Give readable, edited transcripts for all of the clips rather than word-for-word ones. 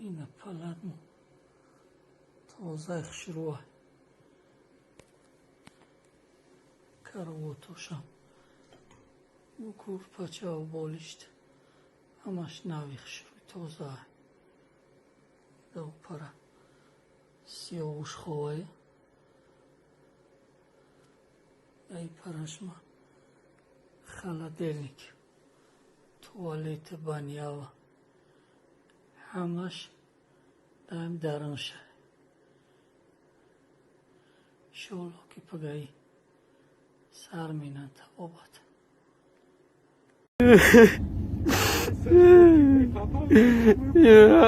Ина палатмо тозаи хушрӯа, карвотошам, курпачаву болишт ҳамаш нави хушрӯи тозаа. Пара сиёвуш ховае, ай парашма холодильник, туалет, банява ҳамаш даим дарунша. Иншоалло, ки пагаи сар минан табобат.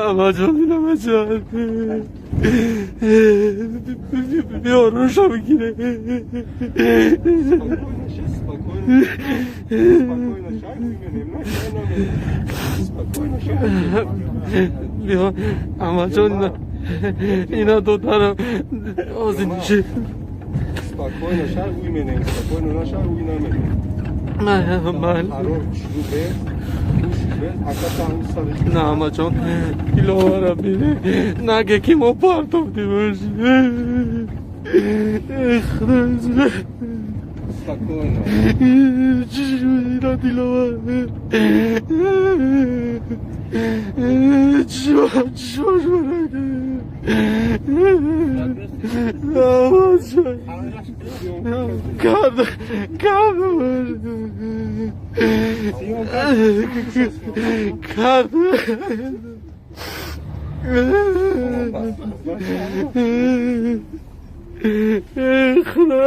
Амаҷон, амаҷон, биёруша бигире. Биё, амаҷон, ина додарам озиниши. Спокойно, шар уйменем, спокойно, на шар уйнаменем. На, амаҷон, диловарам, наге ки мо партофтимаш. Спокойно. Чӣ шуд, диловар? Чишош карда карда карда. Худо.